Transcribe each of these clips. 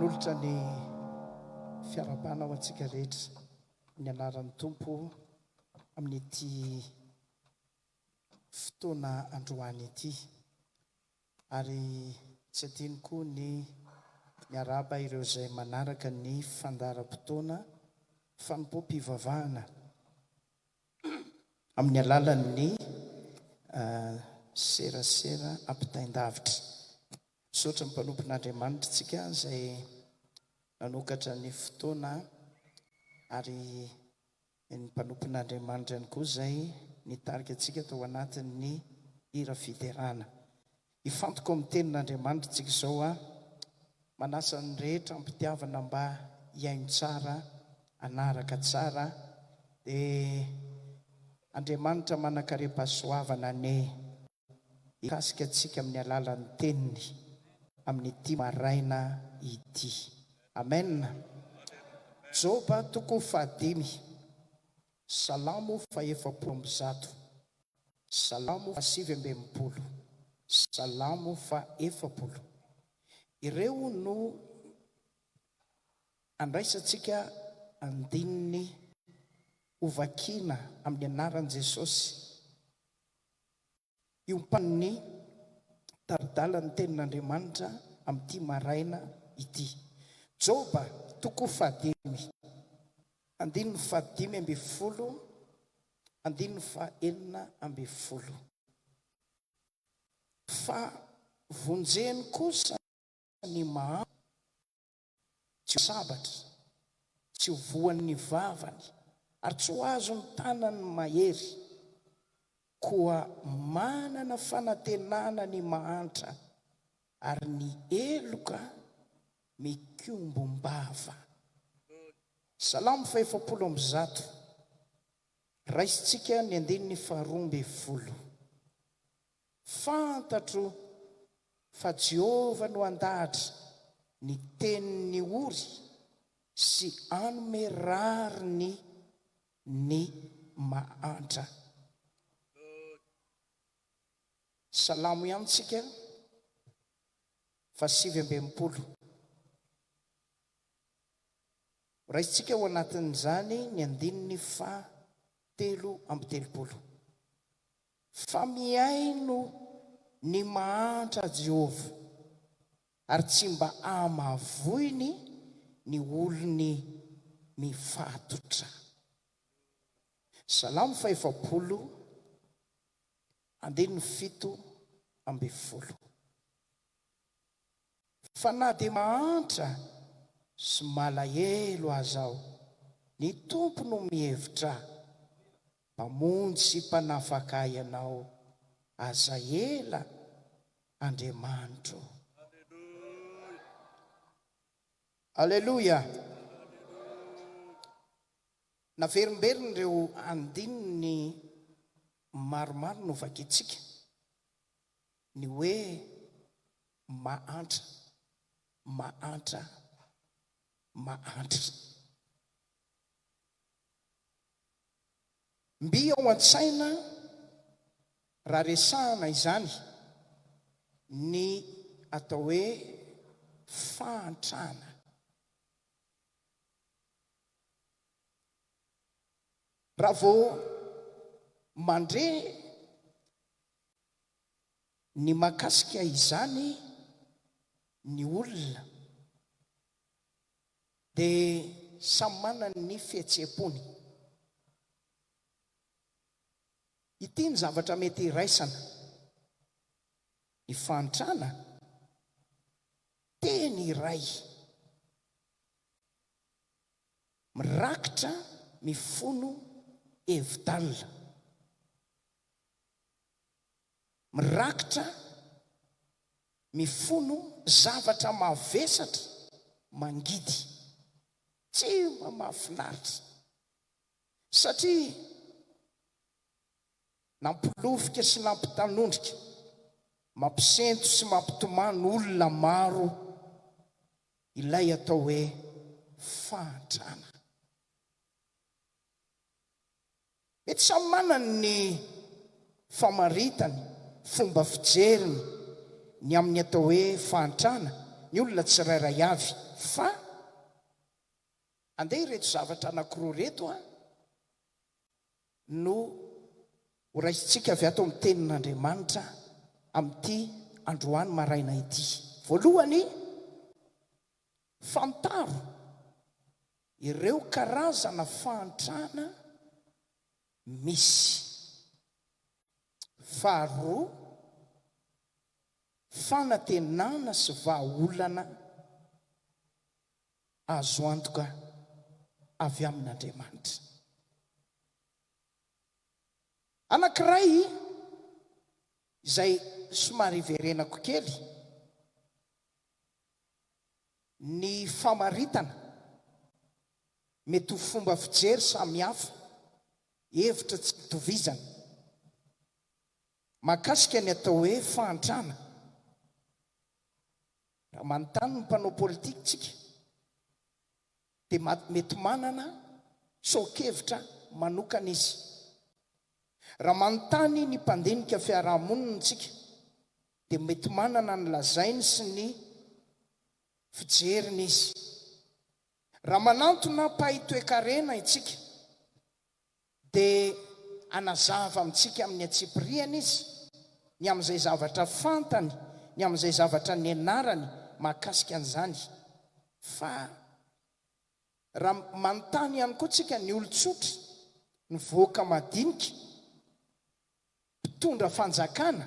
Manolotra ny fiarahabana ho antsika rehetra amin'ny anaran'ny Tompo amin'ity fotoana androany ity. Ary tsy adino koa ny miarahaba ireo izay manaraka ny fandaharam-potoana fanompoam-pivavahana amin'ny alalan'ny serasera ampitain-davitra. Misaotra ny mpanompon'Andriamanitra tsika izay nanokatra ny fotoana ary ny mpanompon'Andriamanitra ihany koa izay nitarika antsika tao anatin'ny hira fiderana. Hifantoka ao amin'ny tenin'Andriamanitra tsika izao a. Manasa ny rehetra am-pitiavana mba hihaino tsara, hanaraka tsara. Dia Andriamanitra manan-karem-pahasoavana anie hikasika antsika amin'ny alalan'ny teniny amin'ity maraina ity. Amen. Joba toko fahadimy, Salamo fahefapolo amby zato, Salamo fahasivy amby enimpolo, Salamo fahefapolo. Ireo no andraisantsika andininy hovakiana amin'ny anaran'i Jesosy. Iompan'ny tari-dalan'ny Tenin'Andriamanitra amin'ity maraina ity. Joba toko fahadimy, andininy fahadimy ambin'ny folo, andininy fahenina ambin'ny folo. Fa vonjeny kosa ny mahantra. Tsy ho sabatra, tsy ho voan'ny vavany, ary tsy ho azon'ny tanany mahery. Koa manana fanantenana ny mahantra, ary ny heloka mikombom-bava. Salamo fahefapolo amby zato, raisintsika ny andininy faharoa ambin'ny folo. Fantatro fa Jehovah no handahatra ny tenin'ny ory sy hanome rariny ny mahantra. Salamo ihany tsika faha-69. Horaisintsika ao anatin'izany ny andininy faha-33. Fa mihaino ny mahantra Jehovah, ary tsy mba hamavoiny ny olony mifatotra. Salamo fahefapolo, andininy 17. Fa na dia mahantra sy malahelo aza aho, ny Tompo no mihevitra ahy. Mpamonjy sy Mpanafaka ahy Ianao, aza ela, Andriamanitro. Aleloia! Naverimberiny ireo andininy maromaro novakintsika. Ny hoe mahantra, mahantra, mahantra. Mby ao an-tsaina raha resahana izany ny atao hoe fahantrana. Raha vao mandre Ny mahakasika izany ny olona dia samy manana ny fihetseham-pony. Ity ny zavatra mety hiraisana, ny fahantrana, teny iray mirakitra mifono hevi-dalina. Mirakitra, mifono zavatra mavesatra, mangidy. Tsy mba mahafinaritra. Satria nampilofika sy nampitanondrika, mampisento sy mampitomany olona maro ilay atao hoe fahantrana. Mety samy manana ny famaritany, fomba fijeriny ny amin'ny atao hoe fahantrana ny olona tsirairay avy fa andeha ireto zavatra anankiroa ireto an no ho raisintsika avy ato amin'ny Tenin'Andriamanitra amin'ity androany maraina ity. Voalohany, fantaro ireo karazana fahantrana misy. Faharoa, fanantenana sy vahaolana azo antoka avy amin'Andriamanitra. Anankiray izay somary iverenako kely, ny famaritana mety ho fomba fijery samihafa, hevitra tsy itovizana, mahakasika ny atao hoe fahantrana. Raha manontany ny mpanao politika tsika dia mety manana tsoa-kevitra manokana izy. Raha manontany ny mpandinika fiaraha-monina tsika dia mety manana ny lazainy sy ny fijeriny izy. Raha manantona mpahay toekarena itsika dia hanazava amintsika amin'ny antsipiriany izy ny amin'izay zavatra fantany, ny amin'izay zavatra nianarany mahakasika an'izany. Fa raha manontany ihany koa tsika ny olon-tsotra, ny vahoaka madinika, mpitondra fanjakana,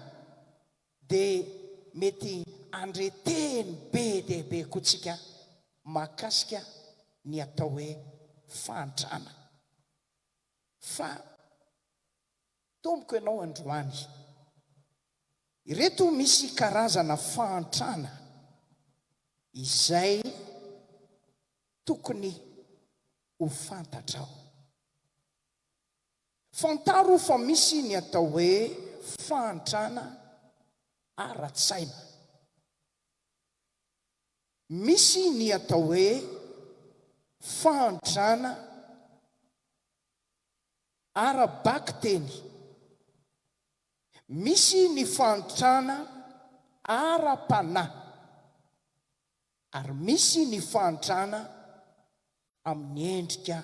dia mety handre teny be dia be koa tsika mahakasika ny atao hoe fahantrana. Fa tompoko ianao androany. Ireto misy karazana fahantrana izay tokony ho fantatrao. Fantaro fa misy ny atao hoe fahantrana ara-tsaina. Misy ny atao hoe fahantrana ara-bakiteny. Misy ny fahantrana ara-panahy. Ary misy ny fahantrana amin'ny endrika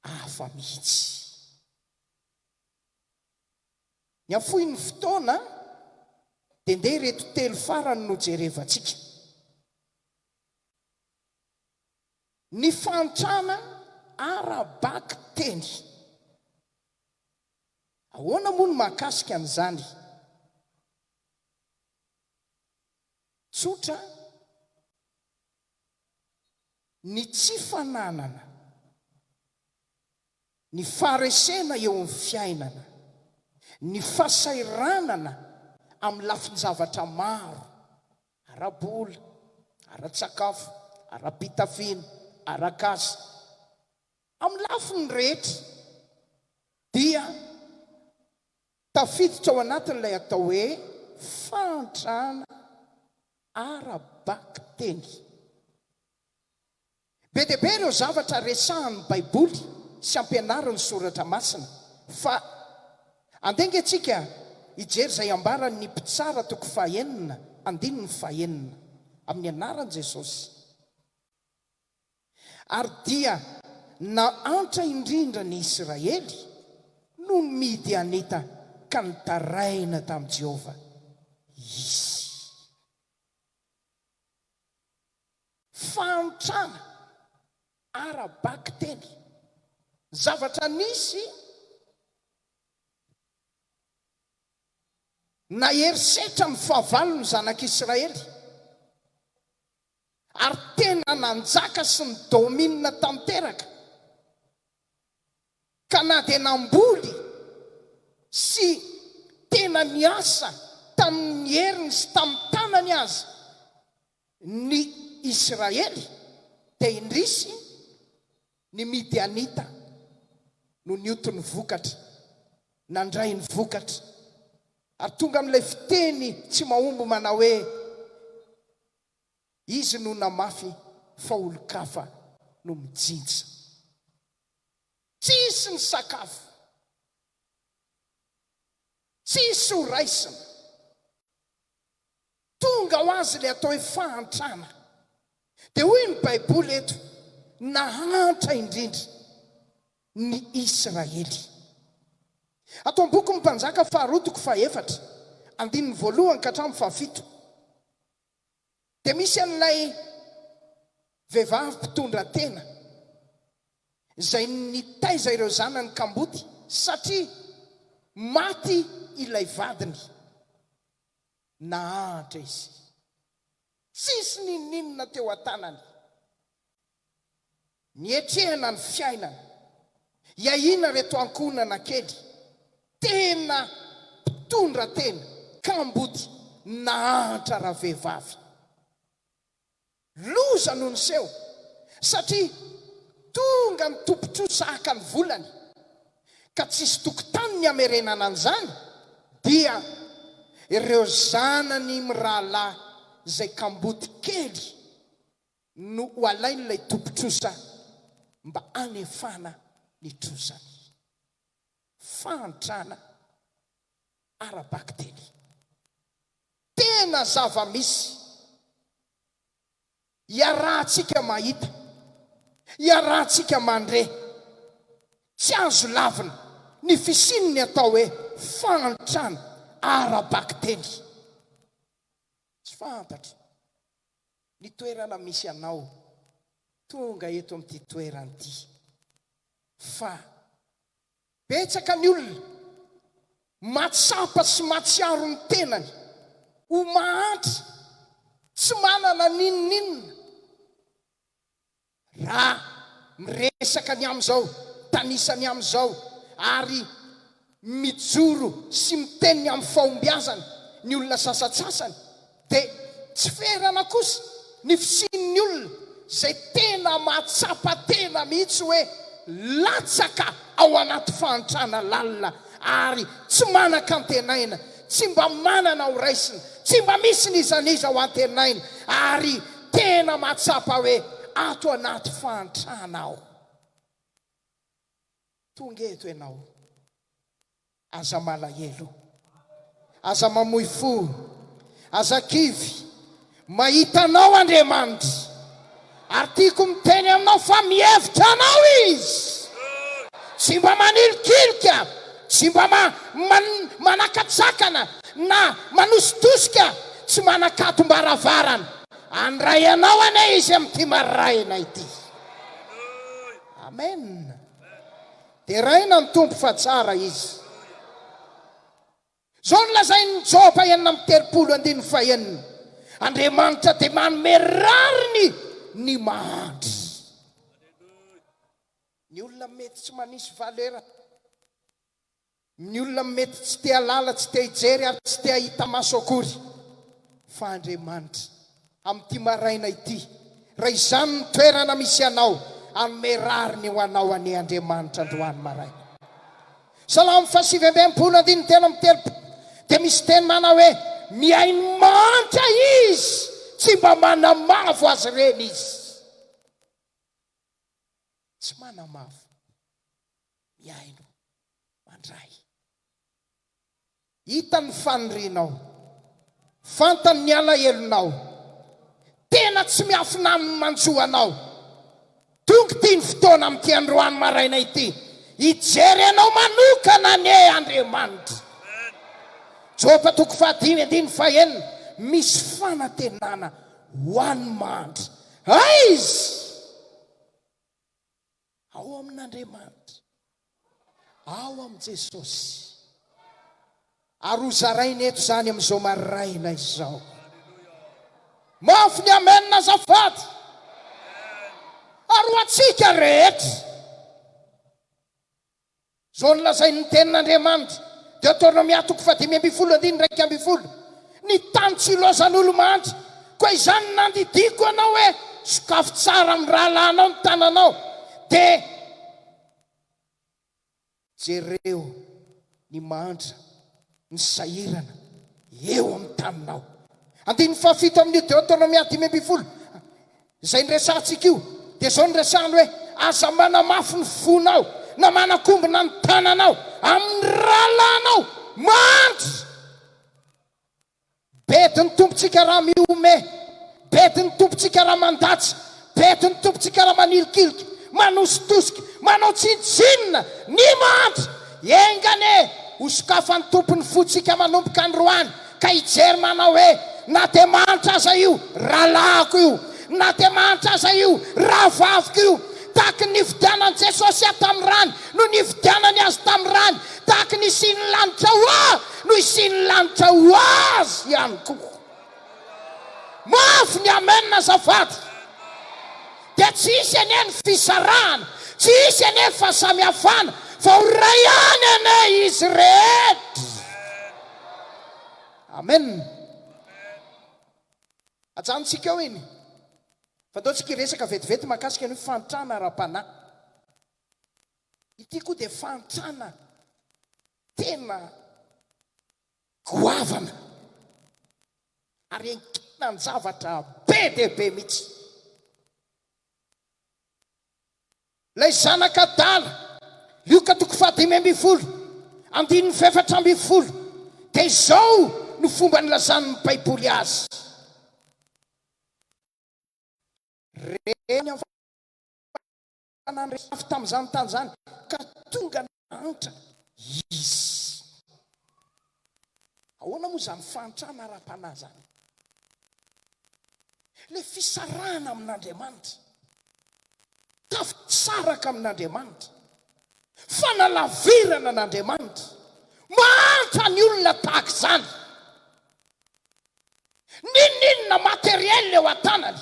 hafa mihitsy. Ny hafohin'ny fotoana dia ndeha ireto telo farany no jerevantsika. Ny fahantrana ara-bakiteny. Ahoana moa no mahakasika an'izany? Tsotra, ny tsy fananana ny faharesena eo amin'ny fiainana, ny fahasahiranana amin'ny lafin-javatra maro, ara-bola, ara-tsakafo, ara-pitafiana, arak'asa, amin'ny lafiny rehetra dia tafiditra ao anatin'ilay atao hoe fahantrana ara-bakiteny. Be dia be ireo zavatra resahan'ny Baiboly sy ampianarin'ny Soratra Masina, fa andeha ange tsika hijery izay ambaran'ny Mpitsara toko fahenina, andininy fahenina, amin'ny anaran'i Jesosy. Ary dia nahantra indrindra ny Isiraely noho ny Midianita ka nitaraina tamin'i Jehovah izy. Fahantrana ara-bakiteny. Ny zavatra nisy nahery setra ny fahavalo ny zanak'Israely ary tena nanjaka sy ni-domine tanteraka ka na dia namboly sy tena niasa tamin'ny heriny sy tamin'ny tanany aza Ny Isiraely dia indrisy ny Midianita no nioty ny vokatra, nandray ny vokatra, ary tonga amin'ilay fiteny tsy mahomby manao hoe, Izy no namafy fa olon-kafa no mijinja. Tsisy ny sakafo, tsisy ho raisina. tonga ho azy ilay atao hoe fahantrana. Dia hoy ny Baiboly eto, Nahantra indrindra ny Israely. Ato amin'ny bokin'ny Mpanjaka faharoa toko fahefatra, andininy voalohany ka hatramin'ny fahafito, dia misy an'ilay vehivavy mpitondra tena izay nitaiza ireo zanany kamboty satria maty ilay vadiny. Nahantra izy. Tsisy n'inon'inona teo an-tanany. Nietrehana ny fiainana. Iahiana ireto ankohonana kely. Tena mpitondra tena, kamboty, nahantra ravehivavy. Loza no niseho satria tonga ny tompon-trosa haka ny volany ka tsisy tokontany ny hamerenana an'izany dia ireo zanany mirahalahy izay kamboty kely no ho alain'ilay tompon-trosa mba hanefana ny trosany. Fahantrana ara-bakiteny. Tena zava-misy iarahantsika mahita, iarahantsika mandre, tsy azo lavina ny fisian'ny atao hoe fahantrana ara-bakiteny. Tsy fantatro ny toerana misy anao tonga eto amin'ity toerana ity fa Betsaka ny olona mahatsapa sy mahatsiaro ny tenany ho mahantra, tsy manana n'inon'inona. Raha miresaka ny amin'izao, tanisa ny amin'izao ary mijoro sy miteny ny amin'ny fahombiazana ny olona sasantsasany, Dia tsy ferana kosa ny fisian'ny olona izay tena mahatsapa tena mihitsy hoe latsaka ao anaty fahantrana lalina ary tsy manan-kantenaina, tsy mba manana ho raisina, tsy mba misy n'iza n'iza ho antenaina ary tena mahatsapa hoe ato anaty fahantrana aho. Tonga eto ianao. Aza malahelo. Aza mamoy fo. Aza kivy. Mahita anao Andriamanitra. Ary tiako miteny aminao fa mihevitra anao Izy. Tsy mba manilikilika, tsy mba ma, man, manakatsakana na manositosika, tsy manakatom-baravarana. Handray anao anie Izy amin'ity maraina ity. Amen. Deraina ny Tompo fa tsara Izy. Izao no lazain'i Joba 36 andininy fahenina, Andriamanitra dia manome rariny ny mahantra. Ny olona mety tsy manisy valeur. Ny olona mety tsy te halala, tsy te hijery ary tsy te hahita maso akory. Fa Andriamanitra, amin'ity maraina ity, raha izany ny toerana misy anao, hanome rariny ho anao anie Andriamanitra androany maraina. Salamo faha-69 andininy 33 dia misy teny manao hoe, Mihaino mahantra Izy, tsy mba manamavo azy ireny Izy. Tsy manamavo. Mihaino, mandray. Hitany ny fanirianao. Fantany ny alahelonao. Tena tsy miafina aminy ny manjo anao. Tonga ity ny fotoana amin'ity androany maraina ity. Hijery anao manokana anie Andriamanitra. Joba toko fahadimy andininy fahenina, Misy fanantenana ho an'ny mahantra. Aiza? Ao amin'Andriamanitra, ao amin'i Jesosy. Ary ho zaraina eto izany amin'izao maraina izao. Mafy ny amen azafady. Ary ho antsika rehetra. Izao no lazain'ny Tenin'Andriamanitra, Deoteronomia toko faha-15 andininy 11, Ny tany tsy ilaozan'olo-mahantra, koa izany no nandidiako anao hoe, Sokafy tsara amin'ny rahalahinao ny tananao, dia jereo ny mahantra, ny sahirana eo amin'ny taninao. Andininy fahafito amin'io Deoteronomia 15 izay niresahantsika io dia izao no resahany hoe, Aza manamafy ny fonao na manakombona ny tananao amin'ny rahalahinao mahantra. Bedin'ny Tompontsika raha mihomehy, bedin'ny Tompontsika raha mandatsa, bedin'ny Tompontsika raha manilikilika, manositosika, manao tsinontsinona ny mahantra. Enga anie ho sokafan'ny Tompo ny fontsika manomboka androany ka hijery manao hoe, Na dia mahantra aza io, rahalahiko io, na dia mahantra aza io, rahavaviko io, Tahaka ny nividianan'i Jesosy ahy tamin'ny rany no nividianany azy tamin'ny rany, tahaka ny hisian'ny lanitra ho ahy no hisian'ny lanitra ho azy ihany koa. Mafy ny amen azafady. Dia tsy hisy anie ny fisarahana, tsy hisy anie ny fahasamihafana fa ho iray ihany anie izy rehetra. Amen. Ajanontsika eo iny. Fa ndao tsika hiresaka vetivety mahakasika ny hoe fahantrana ara-panahy. Ity koa dia fahantrana tena goavana ary ankinan-javatra be dia be mihitsy. Ilay zanaka adala, Lioka toko fahadimy ambin'ny folo, andininy fahefatra ambin'ny folo, dia izao no fomba nilazan'ny Baiboly azy. Reny amin'ny fananany avy tamin'izany tany izany ka tonga nahantra izy. Ahoana moa izany fahantrana ara-panahy izany? Ilay fisarahana amin'Andriamanitra, tafasaraka amin'Andriamanitra, fanalavirana an'Andriamanitra. Mahantra ny olona tahaka izany. N'inon'inona matériel eo an-tanany,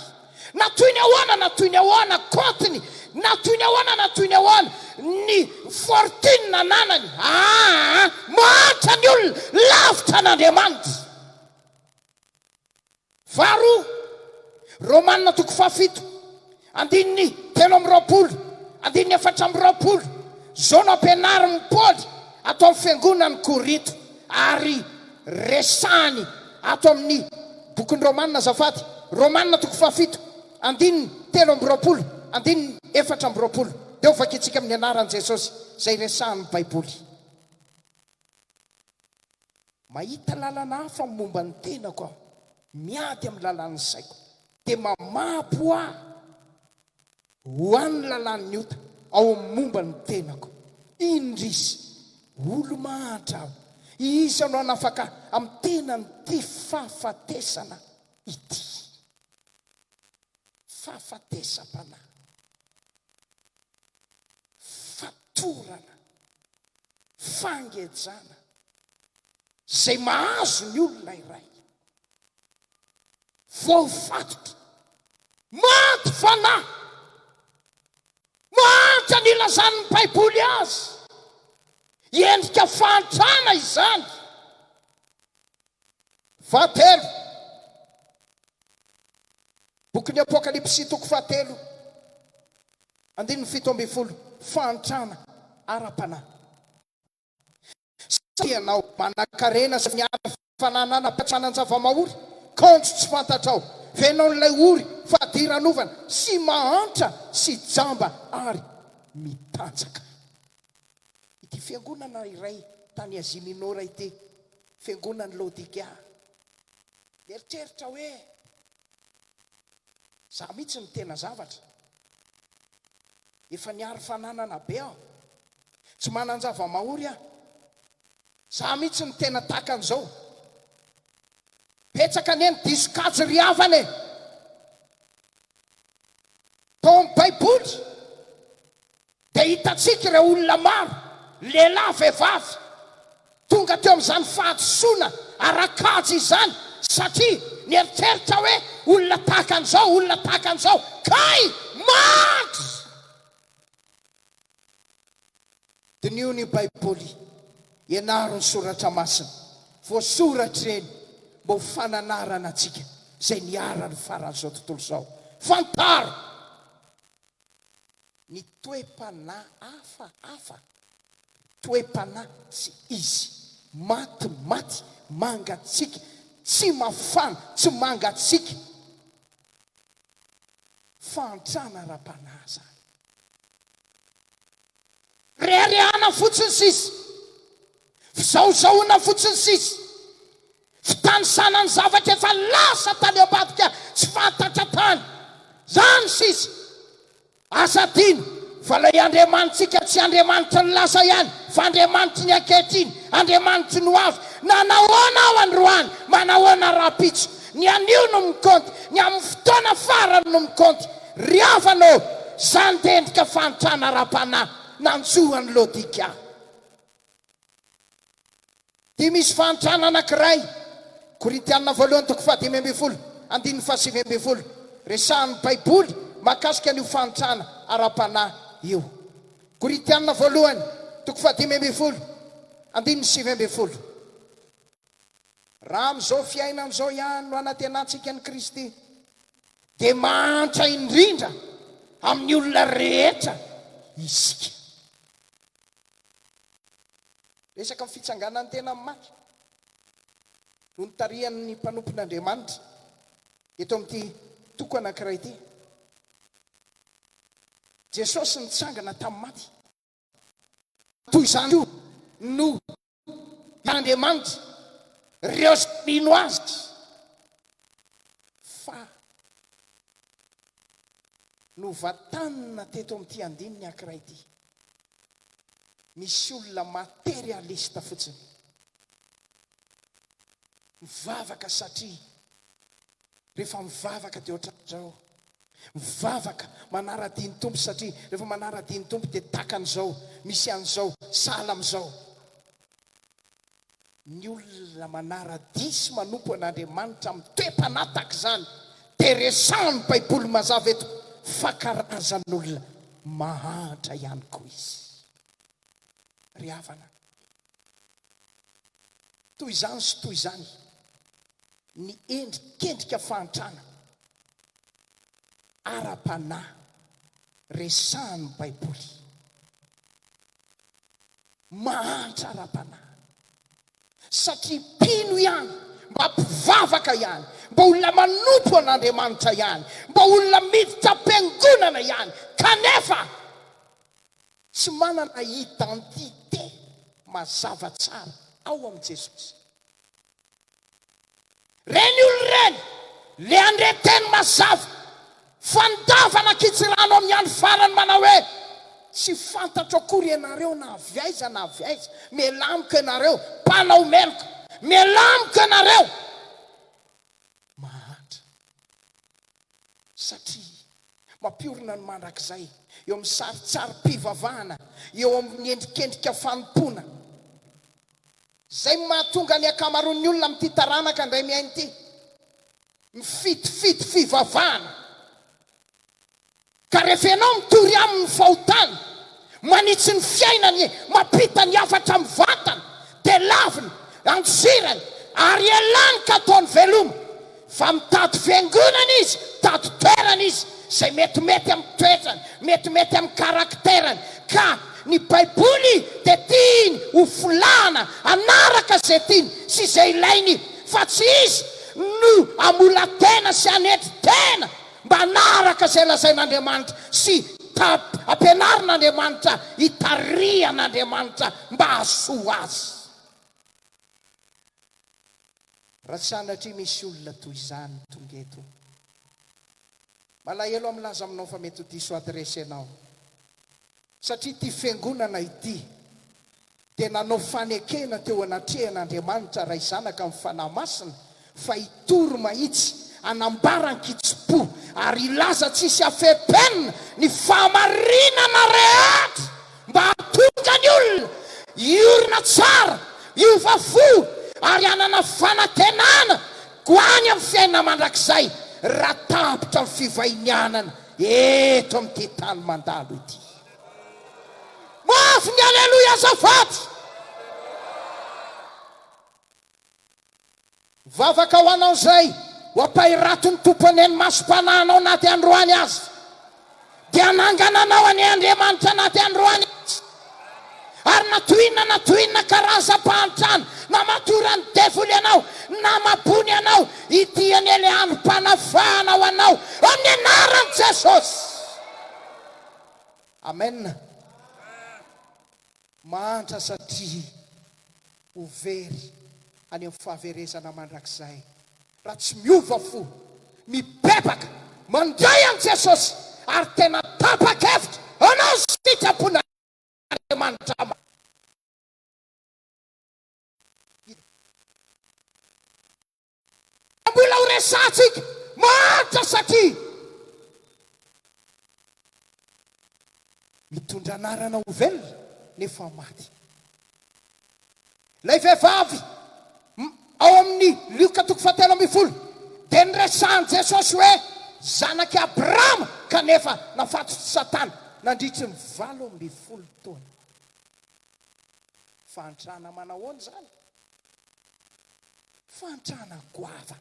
na toy ny ahoana na toy ny ahoana kaontiny, na toy ny ahoana na toy ny ahoana ny fortune ananany, aa mahantra ny olona, lavitra an'Andriamanitra. Faharoa, Romana toko fahafito, andininy 23, andininy 24, izao no ampianarin'i Paoly ato amin'ny fiangonan'i Korinto, ary resahany ato amin'ny bokin'ny Romana, azafady, Romana toko fahafito, andininy 23, andininy 24. Dia ho vakintsika amin'ny anaran'i Jesosy izay resahan'ny Baiboly. Mahita lalana hafa momba ny tenako aho, miady amin'ny lalàn'ny saiko, dia mamabo ahy ho an'ny lalàn'ny ota ao amin'ny momba ny tenako. Indrisy, olo-mahantra aho! Iza no hanafaka ahy amin'ny tenan'ity fahafatesana ity? Fahafatesam-panahy. Fatorana. Fangejana. Izay mahazo ny olona iray. Voafatotra. Maty fanahy. Mahantra ny ilazan'ny Baiboly azy. Endrika fahantrana izany. Fahatelo. Bokin'ny Apokalypsy toko fahatelo, andininy 17, fahantrana ara-panahy. Sa ianao manankarena sy miaro fananana tsy manan-java-mahory, kaonjo tsy fantatrao, ve ianao ilay ory fadiranovana sy mahantra sy jamba ary mitanjaka? Ity fiangonana iray tany Azia Minora ity, fiangonan'i Laodikia. Mieritreritra hoe, Za mihitsy no tena zavatra. Efa niaro fananana be aho. Tsy manan-java-mahory aho. Za mihitsy no tena tahaka an'izao. Betsaka anie ny diso kajy ry havana e! Tao amin'ny Baiboly dia hitantsika ireo olona maro, lehilahy, vehivavy, tonga teo amin'izany fahadisoana ara-kajy izany satria nieritreritra hoe olona tahaka an'izao, olona tahaka an'izao, kay mahantra! Diniho ny Baiboly, ianaro ny Soratra Masina, voasoratra ireny mba ho fananarana antsika izay niharan'ny faran'izao tontolo izao. Fantaro ny toe-panahy hafahafa, toe-panahy tsy izy, matimaty, mangatsiaka, tsy mafana, tsy mangatsiaka. Fahantrana ara-panahy izany. Reharehana fotsiny sisa. Fizahozahoana fotsiny sisa. Fitana. Fitanisana ny zavatra efa lasa tany ambadika tsy fantatra tany. Zany sisa. Aza adino fa ilay Andriamanitsika tsy Andriamanitry ny lasa ihany fa Andriamanitry ny ankehitriny, Andriamanitry ny ho avy. Nanahoana aho androany, manahoana rahampitso. Ny anio no mikaonty, ny amin'ny fotoana farany no mikaonty. Ry havana ô, izany dia endrika fahantrana ara-panahy nanjo an'i Laodikia. Dia misy fahantrana anankiray, Korintiana voalohany toko fahadimy ambin'ny folo, andininy fahasivy ambin'ny folo, resahan'ny Baiboly mahakasika an'io fahantrana ara-panahy io. Korintiana voalohany toko fahadimy ambin'ny folo, andininy 19. Raha amin'izao fiainana izao ihany no anantenantsika an'i Kristy, dia mahantra indrindra amin'ny olona rehetra isika. Resaka ny fitsanganan'ny tena amin'ny maty no nitarihan'ny mpanompon'Andriamanitra eto amin'ity toko anankiray ity. Jesosy nitsangana tamin'ny maty. Toy izany koa no Andriamanitra ireo izay mino Azy fa novantanina teto amin'ity andininy ankiray ity. Misy olona materialista fotsiny mivavaka satria rehefa mivavaka dia ohatran'izao. Mivavaka, manara-dia ny Tompo satria rehefa manara-dia ny Tompo dia takan'izao, misy an'izao, sahala amin'izao. Ny olona manara-dia sy manompo an'Andriamanitra amin'ny toe-panahy tahaka izany dia resahan'ny Baiboly mazava eto fa karazan'olona mahantra ihany koa izy. Ry havana, toy izany sy toy izany ny endrikendrika fahantrana ara-panahy resahan'ny Baiboly. Mahantra ara-panahy. Satria mpino ihany, mba mpivavaka ihany, mba olona manompo an'Andriamanitra ihany, mba olona miditra am-piangonana ihany, kanefa tsy manana identité mazava tsara ao amin'i Jesosy. Reny olona ireny, le handre teny mazava, fandavana ankitsirano amin'ny andro farany manao hoe, Tsy fantatro akory ianareo na avy aiza na avy aiza, mialà amiko ianareo, mpanao meloka, mialà amiko ianareo! Mahantra. Satria mampiorina ny mandrakizay eo amin'ny sarintsarim-pivavahana, eo amin'ny endrikendrika fanompoana. Izay no mahatonga ny ankamaroan'ny olona amin'ity taranaka indray mihaino ity, mifidifidy fivavahana. Ka rehefa ianao mitory aminy ny fahotany, manitsy ny fiainany, mampita ny hafatra mivantana, dia laviny, andosirany, ary ialany ka ataony veloma. Fa mitady fiangonana izy, mitady toerana izy izay metimety amin'ny toetrany, metimety amin'ny karakterany. Ka ny Baiboly dia tiany ho folahana hanaraka izay tiany sy izay ilainy, fa tsy izy no hamola-tena sy hanetry tena mba hanaraka izay lazain'Andriamanitra sy ampianarin'Andriamanitra, hitarihan'Andriamanitra mba hahasoa azy. Raha sanatria misy olona toy izany tonga eto, malahelo aho milaza aminao fa mety ho diso adiresy ianao, satria ity fiangonana ity dia nanao fanekena teo anatrehan'Andriamanitra Ray Zanaka amin'ny Fanahy Masina fa hitory mahitsy, hanambara an-kitsim-po ary hilaza tsisy afem-penina ny fahamarinana rehetra. Mba hahatonga ny olona hiorina tsara, hiova fo ary hanana fanantenana ho any amin'ny fiainana mandrakizay raha tapitra ny fivahinianana eto amin'ity tany mandalo ity. Mafy ny Aleloia azafady! Mivavaka ho anao izay ho ampahiratin'ny Tompo anie ny masom-panahinao na dia androany aza. Dia hanangana anao anie Andriamanitra na dia androany aza. Ary na toy inona na toy inona karazam-pahantrana namatoran'ny devoly anao, namabony anao, ity anie ilay androm-panafahana ho anao amin'ny anaran'i Jesosy. Amen. Mahantra satria ho very. Any amin'ny fahaverezana mandrakizay raha tsy miova fo, mibebaka, mandray an'i Jesosy ary tena tapa-kevitra hanao ny sitrapon'Andriamanitra. Mbola ho resahantsika mahantra satria mitondra anarana ho velona nefa maty. Ilay vehivavy ao amin'ny Lioka toko fahatelo ambin'ny folo dia niresahan'i Jesosy hoe zanak'i Abrahama kanefa nafatotr'i Satana nandritry ny 18 taona. Fahantrana manahoana izany? Fahantrana goavana.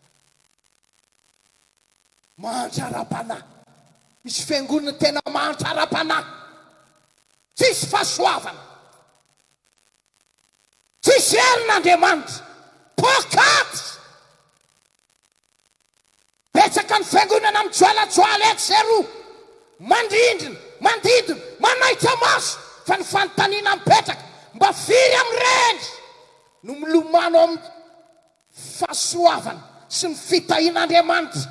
Mahantra ara-panahy. Misy fiangonana tena mahantra ara-panahy. Tsisy fahasoavana. Tsisy herin'Andriamanitra. Poakaty. Betsaka ny fiangonana mijoalajoala etsy sy eroa, mandrindrina, mandidona, manaitra maso, fa ny fanontaniana mipetraka, mba firy amin'ireny no milomano amin'ny fahasoavana sy ny fitahian'Andriamanitra?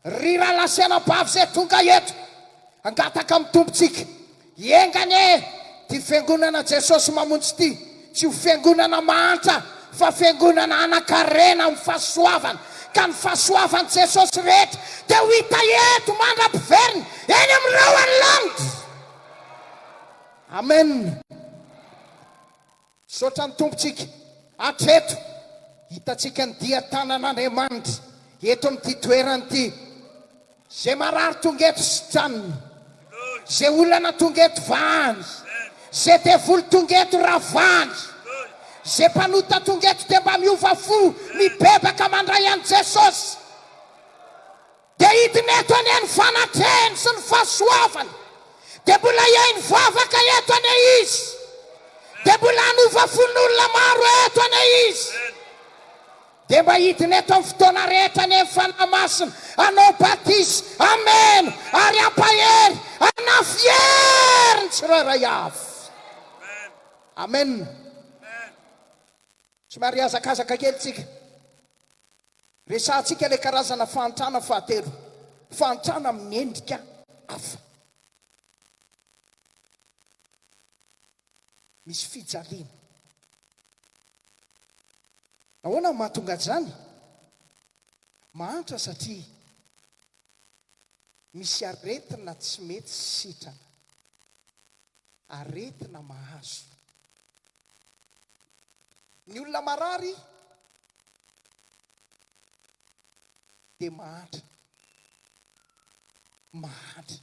Ry rahalahy sy anabavy izay tonga eto, hangataka amin'ny Tompontsika, enga anie ity Fiangonana Jesosy Mamonjy ity tsy ho fiangonana mahantra fa fiangonana hanan-karena amin'ny fahasoavana, ka ny fahasoavan'i Jesosy rehetra dia ho hita eto mandra-piveriny eny amin'ny rahon'ny lanitra. Amen. Misaotra ny Tompontsika hatreto hitantsika ny dian-tanan'Andriamanitra eto amin'ity toerana ity. Izay marary tonga eto sitraniny. Izay olana tonga eto vahany. Izay devoly tonga eto ravany. Izay mpanota tonga eto dia mba miova fo, mibebaka mandray an'i Jesosy. Dia hidina eto anie ny fanatrehiny sy ny fahasoavany. Dia mbola hihaino vavaka eto anie Izy. Dia mbola hanova fon'olona maro eto anie Izy. Dia mba hidina eto amin'ny fotoana rehetra anie ny Fanahy Masina hanao batisa, hameno ary hampahery, hanafy hery ny tsirairay avy. Amen. Somary hihazakazaka kely tsika. Resahantsika ilay karazana fahantrana fahatelo, fahantrana amin'ny endrika hafa. Misy fijaliana. Ahoana no mahatonga an'izany? Mahantra satria misy aretina tsy mety sitrana. Aretina mahazo. Ny olona marary dia mahantra. Mahantra.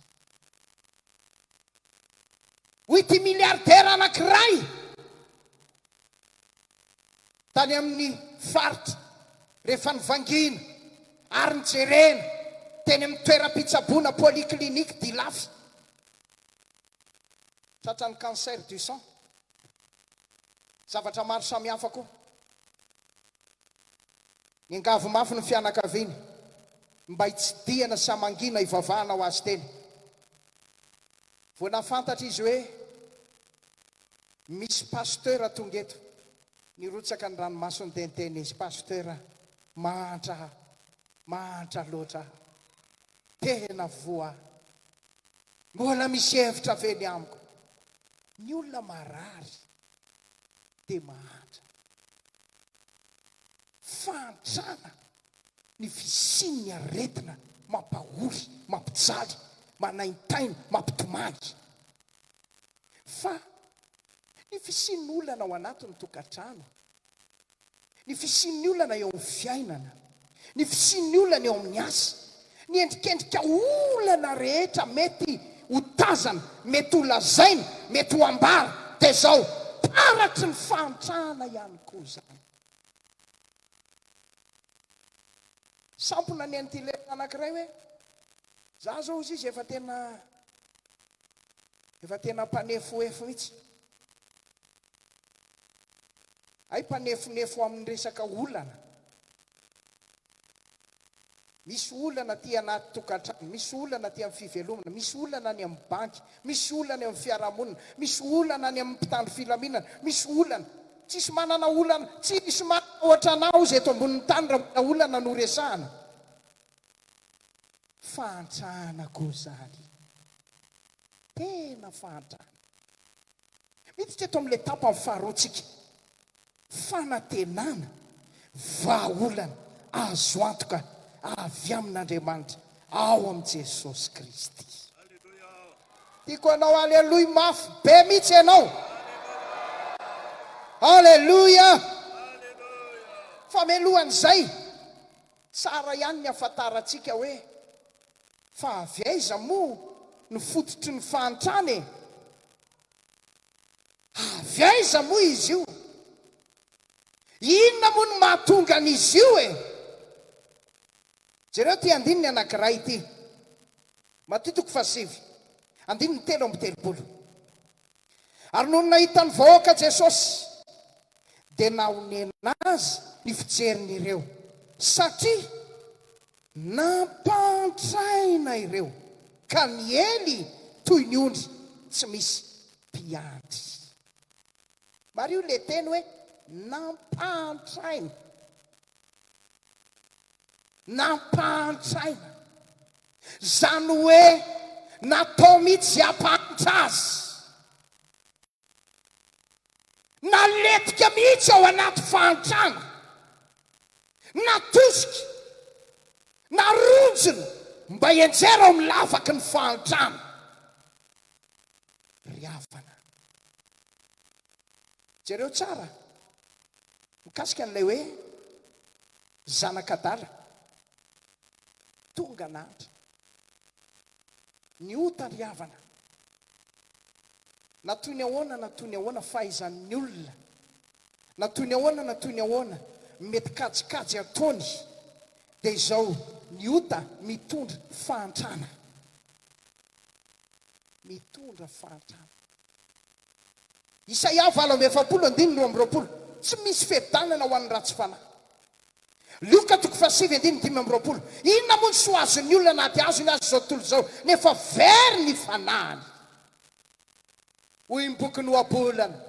Hoy ity milliardaire anankiray tany amin'ny faritra rehefa novangiana ary nojerena teny amin'ny toeram-pitsaboana polyclinique d'Ilafy. Tratran'ny cancer du sang. Zavatra maro samihafa koa. Niangavy mafy ny fianakaviany mba hitsidihana sy hamangiana hivavahana ho azy teny. Vao nahafantatra izy hoe misy pasteur tonga eto, nirotsaka ny ranomasony dia niteny izy, Pasteur, mahantra aho, mahantra loatra aho, tena voa aho. Mbola misy hevitra ve ny amiko? Ny olona marary dia mahantra. Fahantrana ny fisian'ny aretina mampahory, mampijaly, manaintaina, mampitomany. Fa ny fisian'ny olana ao anatin'ny tokantrano, ny fisian'ny olana eo amin'ny fiainana, ny fisian'ny olana eo amin'ny asa, ny endrikendrika olana rehetra mety ho tazana, mety ho lazaina, mety ho ambara, dia izao, taratry ny fahantrana ihany koa izany. Sampona ny an'ity lehilahy anankiray hoe, za zao hozy izy efa tena efa tena mpanefoefo mihitsy. Hay mpanefonefo amin'ny resaka olana. Misy olana aty anaty tokantrano, misy olana aty amin'ny fivelomana, misy olana any amin'ny banky, misy olana eo amin'ny fiarahamonina, misy olana any amin'ny mpitandro filaminana, misy olana. Tsisy manana olana, tsisy manana. matahotra anah ozy eto ambonin'ny tany raha mbola olana no resahana. Fahantrana koa zany. Tena fahantrana. Miditra eto amin'ilay tapany faharoa tsika. Fanantenana, vahaolana azo antoka avy amin'Andriamanitra ao amin'i Jesosy Kristy. Tiako hanao aleloia mafy be mihitsy ianao. Aleloia! Fa mialohan'izay, tsara ihany ny hahafantarantsika hoe fa avy aiza moa ny fototry ny fahantrana e? Avy aiza moa izy io? Inona moa no mahatonga an'izy io e? Jereo ity andininy anankiray ity. Matio toko fahasivy, andininy 33. Ary nony nahita ny vahoaka Jesosy, dia nahonena Azy ny fijeriny ireo, satria nampahantraina ireo, ka niely toy ny ondry tsy misy mpiandry. Mariho ilay teny hoe nampahantraina. Nampahantraina. Izany hoe natao mihitsy izay hampahantra azy. Naletika mihitsy ao anaty fahantrana. Natosika, naronjina mba hianjera ao amin'ny lavaky ny fahantrana. Ry havana, jereo tsara mikasika an'ilay hoe zanak'adala tonga nahantra. Ny ota ry havana, na toy ny ahoana na toy ny ahoana fahaizan'ny olona, na toy ny ahoana na toy ny ahoana mety kajikajy ataony, dia izao, ny ota mitondra fahantrana. Mitondra fahantrana. Isaia 48 andininy 22, Tsy misy fiadanana ho an'ny ratsy fanahy. Lioka toko fahasivy andininy 25, Inona moa ny soa azon'ny olona na dia azony aza izao tontolo izao, nefa very ny fanahiny? Hoy ny bokin'ny Ohabolana,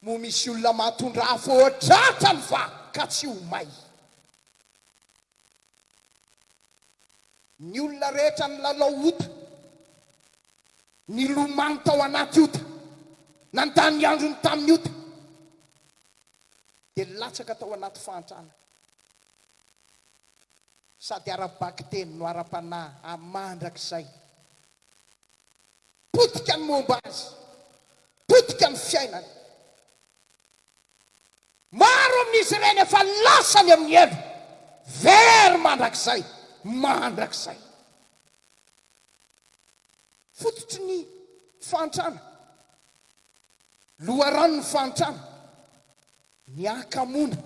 Moa misy olona mahatondra afo eo an-tratrany va ka tsy ho may? Ny olona rehetra nilalao ota, nilomano tao anaty ota, nandany ny androny tamin'ny ota, dia latsaka tao anaty fahantrana, sady ara-bakiteny no ara-panahy mandrakizay. Potika ny momba azy, potika ny fiainany. Maro amin'izy ireny efa lasa any amin'ny helo, very mandrakizay, mandrakizay. Fototry ny fahantrana, loharanon'ny fahantrana, ny hakamoana,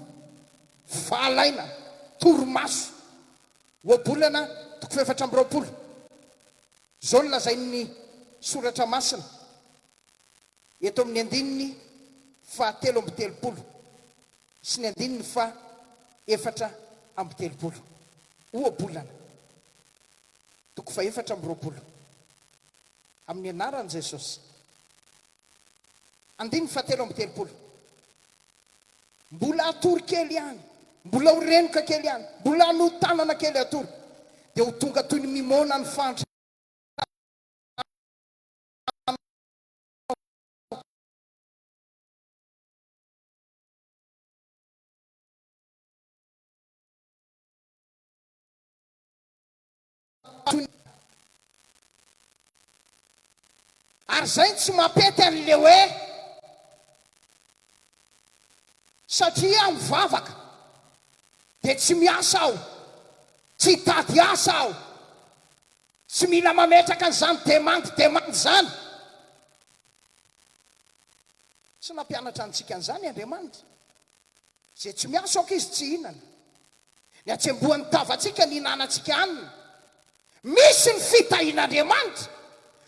fahalainana, torimaso. Ohabolana toko fahefatra amby 20. Izao no lazain'ny Soratra Masina eto amin'ny andininy faha 33 sy ny andininy faha 34. Ohabolana, toko faha 24, amin'ny anaran'i Jesosy. Andininy faha 33. Mbola hatory kely ihany, mbola ho renoka kely ihany, mbola hanotanana kely hatory, dia ho tonga toy ny mimona ny fahantrana. Toy ny Ary izay no tsy mampety an'le hoe satria aho mivavaka dia tsy miasa aho, tsy hitady asa aho, tsy mila mametraka an'izany demande demande izany. Tsy nampianatra antsika an'izany Andriamanitra. Izay tsy miasa aoka izy tsy hihinana. Ny hatsembohan'ny tavantsika ny hihinanantsika hanina. Misy ny fitahian'Andriamanitra,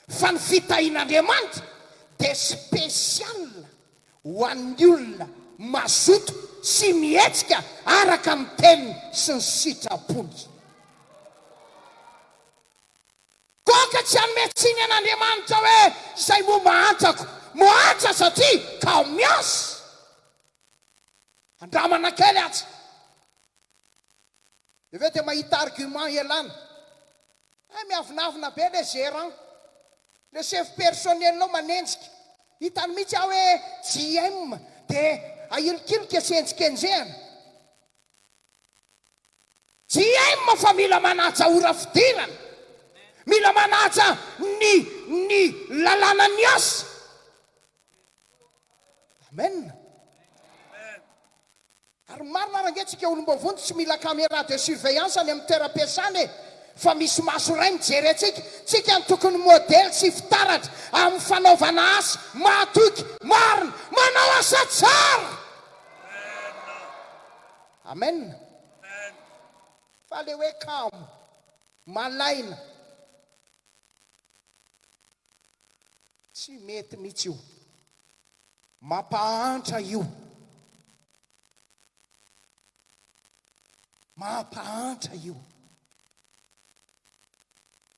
fa ny fitahian'Andriamanitra dia spécial ho an'ny olona mazoto sy mihetsika araka ny teniny sy ny sitrapony. Koa ka tsy hanome tsiny an'Andriamanitra hoe izay moa mahantrako, mohantra satria kao miasa. Andramana kely atsy. Dia avy eo dia mahita argument ialana. Hay miavonavona be le gérant. Le chef personnel ao manenjika. Hitany mihitsy aho hoe JM dia ahilikilika sy enjikenjehana. JM fa mila manaja ora fidirana. Mila manaja ny ny lalànan'ny asa. Amen. Ary marina ary ange tsika olom-boavonjy tsy mila camera de surveillance any amin'ny toeram-piasana e! Fa misy maso iray mijery antsika. Tsika no tokony modely sy fitaratra amin'ny fanaovana asa mahatoky, marina, manao asa tsara! Amen! Fa le hoe kamo, malaina, tsy mety mihitsy io. Mampahantra io. Mampahantra io.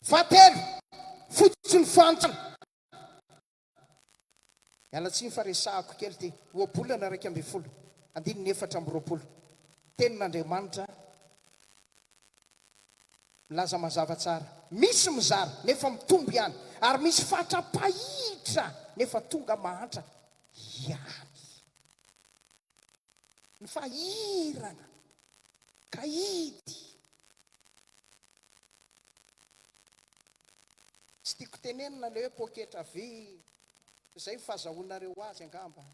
Fahatelo, fototry ny fahantrana. Miala tsiny fa resahako kely ity. Ohabolana 11, andininy 24. Tenin'Andriamanitra Milaza mazava tsara. Misy mizara nefa mitombo ihany ary misy fatra-pahitra nefa tonga mahantra ihany. Ny fahirana, kahidy. Tsy tiako tenenina ilay hoe poketra vy, izay ny fahazahoanareo azy angamba.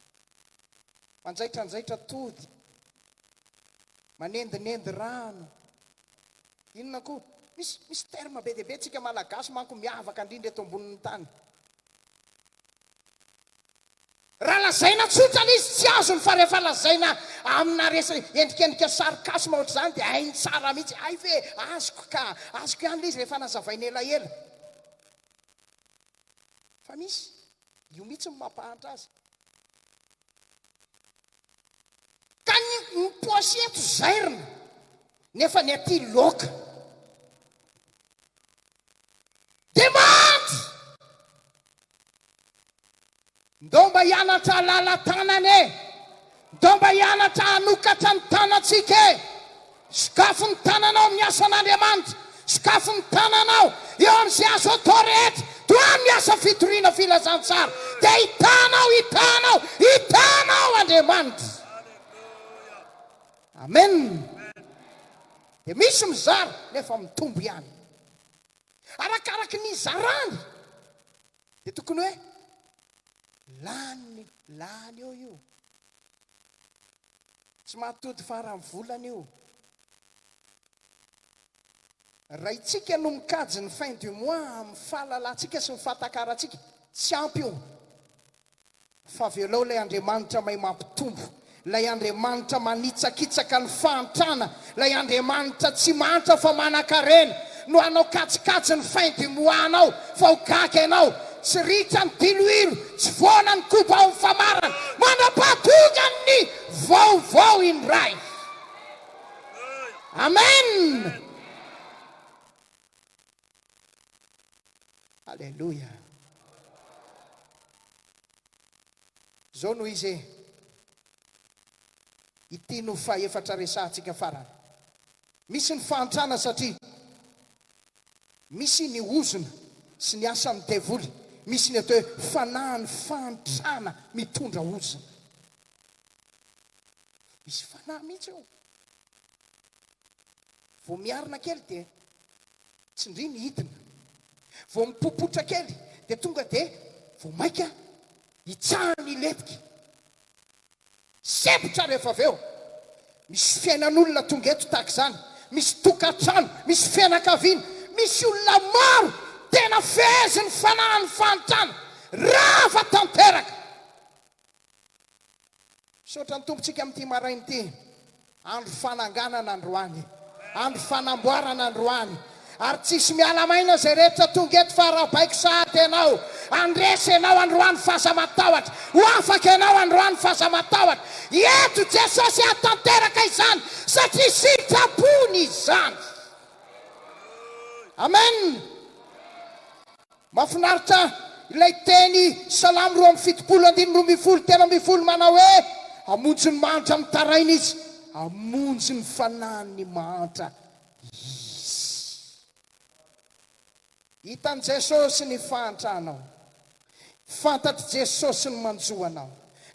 Manjaitranjaitra tody, manendinendy rano. Inona koa? Misy misy terme be dia be tsika malagasy manko miavaka indrindra eto ambonin'ny tany. Raha lazaina tsotra ilay izy tsy azony fa rehefa lazaina amina resa endrikendrika sarcasme ohatr'izany dia hainy tsara mihitsy. Hay ve azoko ka, azoko ihany ilay izy rehefa nazavaina elaela. Fa misy, io mihitsy no mampahantra azy. Ka ny ny poisy eto zairina nefa ny aty loaka. Dia maty! Ndao mba hianatra halala tanana e! Ndao mba hianatra hanokatra ny tanantsika e! Sokafy ny tananao amin'ny asan'Andriamanitra. Sokafy ny tananao eo amin'izay azo atao rehetra. Tohano ny asa fitoriana filazantsara. Dia hitanao, hitanao, hitanao Andriamanitra. Amen. Dia misy mizara nefa mitombo ihany. Arakaraky ny izarany dia tokony hoe lany, lany eo io. Tsy mahatody faran'ny volana io. Raha itsika no mikajy ny fin du mois amin'ny fahalalantsika sy ny fahatakarantsika, tsy ampy io. Fa avelao ilay Andriamanitra mahay mampitombo, ilay Andriamanitra manitsakitsaka ny fahantrana, ilay Andriamanitra tsy mahantra fa manankarena no hanao kajikajy ny fin du mois anao fa ho gaga ianao. Tsy ritra ny diloilo, tsy foana ny koba ao amin'ny famarana, mandra-pahatongan'ny vaovao indray. Amen! Aleloia! Izao no izy e. Ity no fahefatra resahantsika farany. Misy ny fahantrana satria misy ny ozona sy ny asan'ny devoly, misy ny atao hoe fanahin'ny fahantrana mitondra ozona. Misy fanahy mihitsy eo. Vao miarina kely dia tsindria ny hidina. Vao mipopotra kely dia tonga dia vao maika hitsahany hilentika. Sempotra rehefa avy eo. Misy fiainan'olona tonga eto tahaka izany. Misy tokantrano, misy fianakaviana, misy olona maro tena fehezin'ny fanahin'ny fahantrana. Rava tanteraka. Misaotra ny Tompontsika amin'ity maraina ity. Andro fananganana androany. Andro fanamboarana androany. Ary tsisy miala maina izay rehetra tonga eto fa arahabaiko sahady ianao. Handresy ianao androany f'aza matahotra. Ho afaka ianao androany f'aza matahotra. Eto Jesosy hahatanteraka izany satria sitrapony izany. Amen. Mahafinaritra ilay teny Salamo 72 andininy 12, 13 manao hoe, Hamonjy ny mahantra mitaraina Izy, hamonjy ny fanahin'ny mahantra Izy. Hitan'i Jesosy ny fahantranao. Fantatr'i Jesosy ny manjo anao,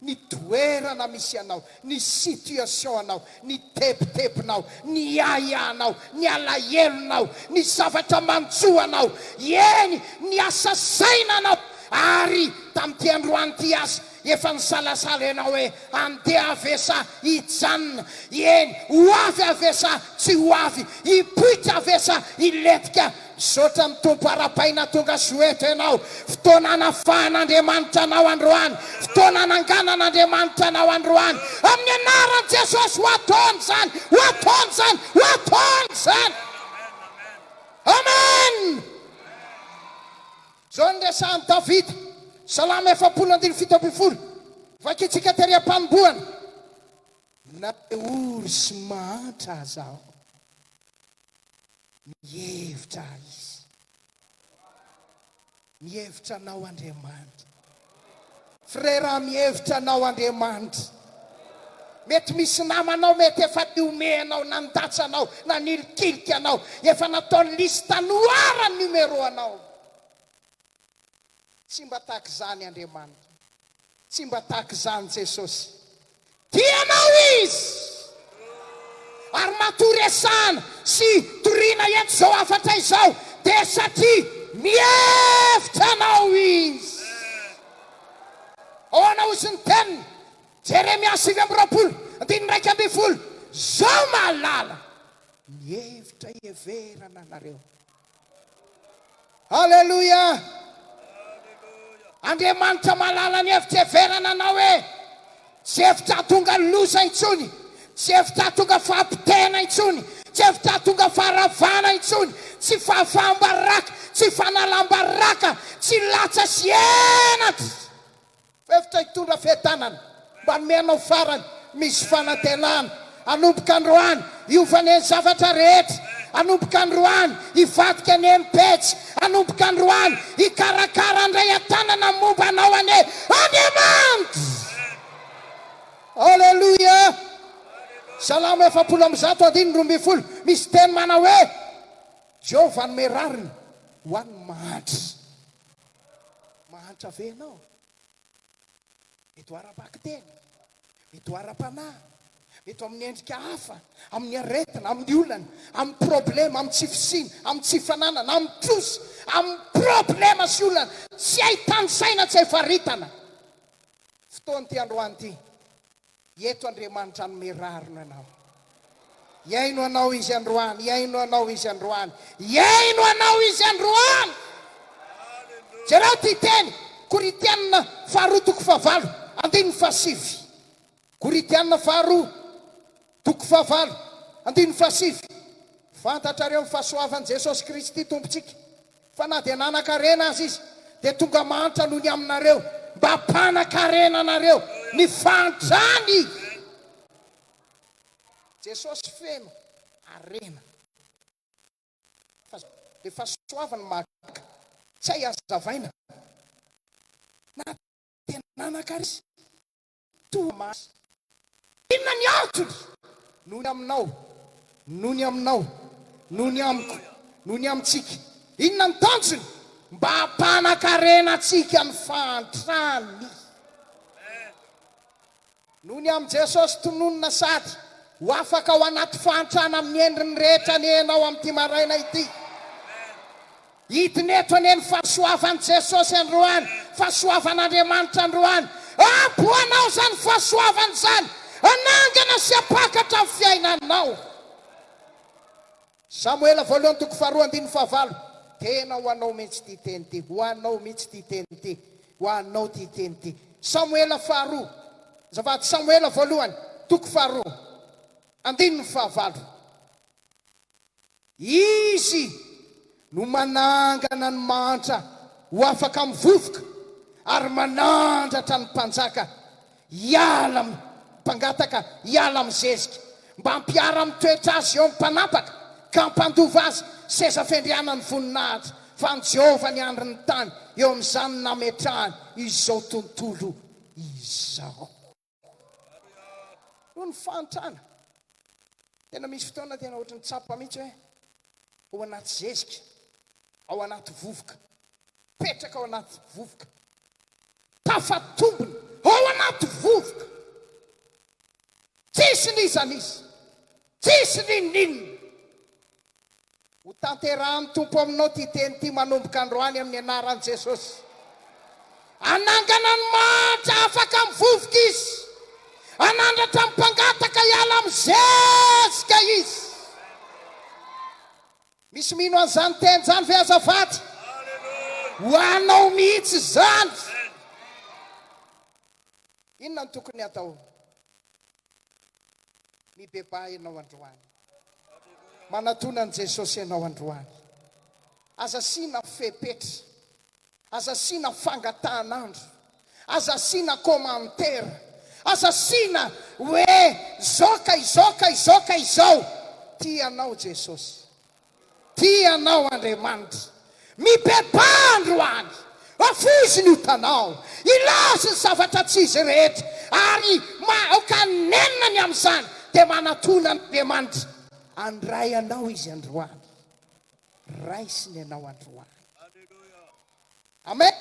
ny toerana misy anao, ny situation anao, ny tebitebinao, ny ahiahinao, ny alahelonao, ny zavatra manjo anao, eny, ny asa saina anao, ary tamin'ity androany ity aza, efa nisalasala ianao hoe handeha ve sa hijanona, eny, ho avy ve sa tsy ho avy, hipoitra ve sa hilentika. Misaotra ny Tompo arabaina tonga soa eto ianao. Fotoana anafahan'Andriamanitra anao androany. Fotoana ananganan'Andriamanitra anao androany. Amin'ny anaran'i Jesosy ho ataony izany, ho ataony izany, ho ataony izany. Amen. Izao no resahan'i Davida, Salamo 40 andininy 17. Vakintsika tery am-panombohana. Na dia ory sy mahantra aza aho. Mihevitra ahy Izy. Mihevitra anao Andriamanitra. Frera, mihevitra anao Andriamanitra. Mety misy namanao mety efa nihomehy anao, nandatsa anao, nanilikilika anao, efa nataony liste noire ny numéro anao. Tsy mba tahaka izany Andriamanitra. Tsy mba tahaka izany Jesosy. Tia anao Izy! Ary matoa resahana sy torina eto izao hafatra izao dia satria mihevitra anao Izy. Ahoana hozy ny teniny? Jeremia 29, andininy 11, Zao mahalala ny hevitra iheverana anareo. Aleloia! Andriamanitra mahalala ny hevitra heverana anao hoe tsy hevitra hahatonga loza intsony, tsy hevitra hahatonga fahapotehana intsony, tsy hevitra hahatonga faharavana intsony, tsy fahafaham-baraka, tsy fanalam-baraka, tsy latsa sy henatra. Hevitra hitondra fiadanana mba hanome anao farany misy fanantenana. Hanomboka androany, hiova anie ny zavatra rehetra. Hanomboka androany, hivadika anie ny pejy. Hanomboka androany, hikarakara handray an-tanana ny momba anao anie Andriamanitra. Aleloia! Salamo 140 andininy 12, misy teny manao hoe, Jehovah hanome rariny ho an'ny mahantra. Mahantra ve ianao? Mety ho ara-bakiteny, mety ho ara-panahy, mety ho amin'ny endrika hafa, amin'ny aretina, amin'ny olana, amin'ny problema, amin'ny tsy fisiana, amin'ny tsy fananana, amin'ny trosa, amin'ny problema sy olana tsy hay tanisaina, tsy hay faritana. Fotoana ity androany ity. Eto Andriamanitra hanome rariny anao. Hihaino anao Izy androany, hihaino anao Izy androany, hihaino anao Izy androany. Jereo ity teny, Korintiana faharoa toko fahavalo, andininy fahasivy. Korintiana faharoa toko fahavalo, andininy fahasivy. Fantatrareo ny fahasoavan'i Jesosy Kristy Tompontsika, Fa na dia nanan-karena aza izy, dia tonga mahantra noho ny aminareo, mba hampanan-karena anareo ny fahantrany. Jesosy feno harena. Fa ilay fahasoavany mahagaga, tsy hay hazavaina. Na dia nanan-karena izy, Toa maty. Inona ny antony? Noho ny aminao, noho ny aminao, noho ny amiko, noho ny amintsika. Inona ny tanjony? Mba hampanan-karena antsika ny fahantrany. Noho ny amin'i Jesosy tononina sady ho afaka ao anaty fahantrana amin'ny endriny rehetra anie ianao amin'ity maraina ity. Hidina eto anie ny fahasoavan'i Jesosy androany, fahasoavan'Andriamanitra androany. Ampy ho anao izany fahasoavana izany, hanangana sy hampakatra ny fiainanao. Samoela voalohany toko faharoa andininy fahavalo. Tena ho anao mihitsy ity teny ity, ho anao mihitsy ity teny ity, ho anao ity teny ity. Samoela faharoa, azafady, Samoela voalohany toko faharoa andininy fahavalo. Izy no manangana ny mahantra ho afaka amin'ny vovoka ary manandratra ny mpanjaka hiala amin'ny mpangataka hiala amin'ny zezika, mba hampiara-mitoetra azy eo amin'ny mpanapaka ka hampandova azy seza fiandrianan'ny voninahitra, fa an'i Jehovah ny andrin'ny tany, eo amin'izany no nametrahany izao tontolo izao. Noho ny fahantrana. Tena misy fotoana tena ohatran'ny tsapa mihitsy hoe ao anaty zezika, ao anaty vovoka, mipetraka ao anaty vovoka, tafatombina ao anaty vovoka, tsisy n'iza n'iza, tsisy n'inon'inona. Ho tanterahan'ny Tompo aminao ity teny ity manomboka androany amin'ny anaran'i Jesosy. Hanangana ny mahantra afaka amin'ny vovoka Izy. Hanandratra ny mpangataka hiala amin'ny zezika Izy. Misy mino an'izany teny izany ve azafady? Ho anao mihitsy izany. Inona no tokony hatao? Mibebaha ianao androany. Manatona an'i Jesosy ianao androany. Aza asiana fepetra. Aza asiana fangatahan'andro. Aza asiana commentaire. Aza asiana hoe izao ka izao ka izao ka izao. Tia anao Jesosy. Tia anao Andriamanitra. Mibebaha androany. Afoizo ny otanao. Ilazo ny zavatra tsy izy rehetra. Ary aoka hanenina ny amin'izany. Dia manatona an'Andriamanitra. Handray anao Izy androany. Raisiny ianao androany. Amen.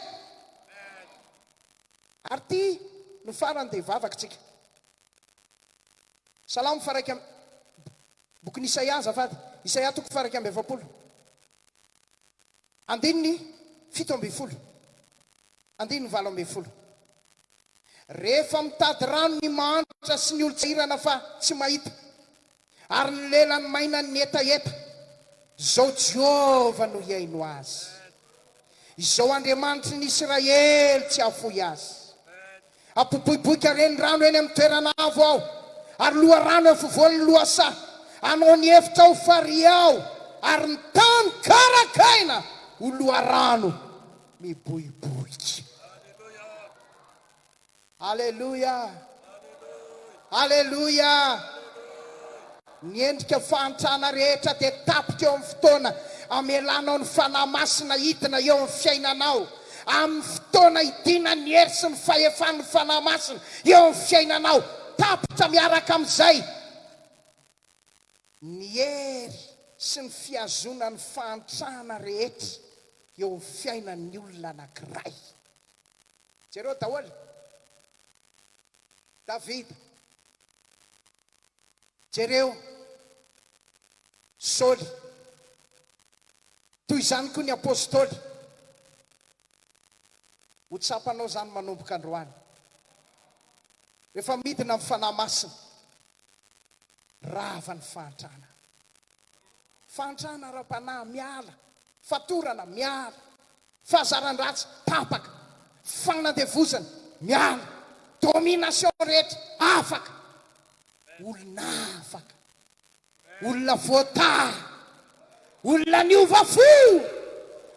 Ary ity no farany dia hivavaka tsika. Salamo faraika Bokin'i Isaia azafady, Isaia toko faha-41, andininy 17, andininy 18. Rehefa mitady rano ny mahantra sy ny olon-tsahirana fa tsy mahita, ary ny lelany mainan'ny hetaheta, izao Jehovah no hihaino azy. Izao Andriamanitry ny Isiraely tsy hahafoy azy. Hampiboiboika renirano eny amin'ny toerana avo aho, ary loharano eo afovoan'ny lohasaha. Hanao ny efitra ho farihy aho, ary ny tany karakaina ho loharano miboiboika. Aleloia! Aleloia! Ny endrika fahantrana rehetra dia tapitra eo amin'ny fotoana amelanao ny Fanahy Masina hidina eo amin'ny fiainanao. Amin'ny fotoana hidinan'ny hery sy ny fahefan'ny Fanahy Masina eo amin'ny fiainanao, tapitra miaraka amin'izay ny hery sy ny fihazonan'ny fahantrana rehetra eo amin'ny fiainan'ny olona anankiray. Jereo daholo. Davida. Jereo. Saoly. Toy izany koa ny apostoly. Ho tsapanao izany manomboka androany. Rehefa midina ny Fanahy Masina, rava ny fahantrana. Fahantrana ara-panahy miala, fatorana miala. Fahazaran-dratsy tapaka, fanandevozana miala, domination rehetra afaka, olona afaka, olona voatahy, olona niova fo,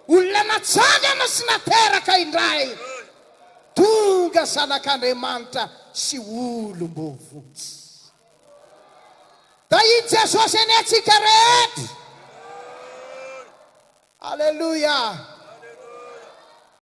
olona natsangana sy nateraka indray, tonga zanak'Andriamanitra sy olom-boavonjy. Tahin'i Jesosy anie antsika rehetra. Aleloia!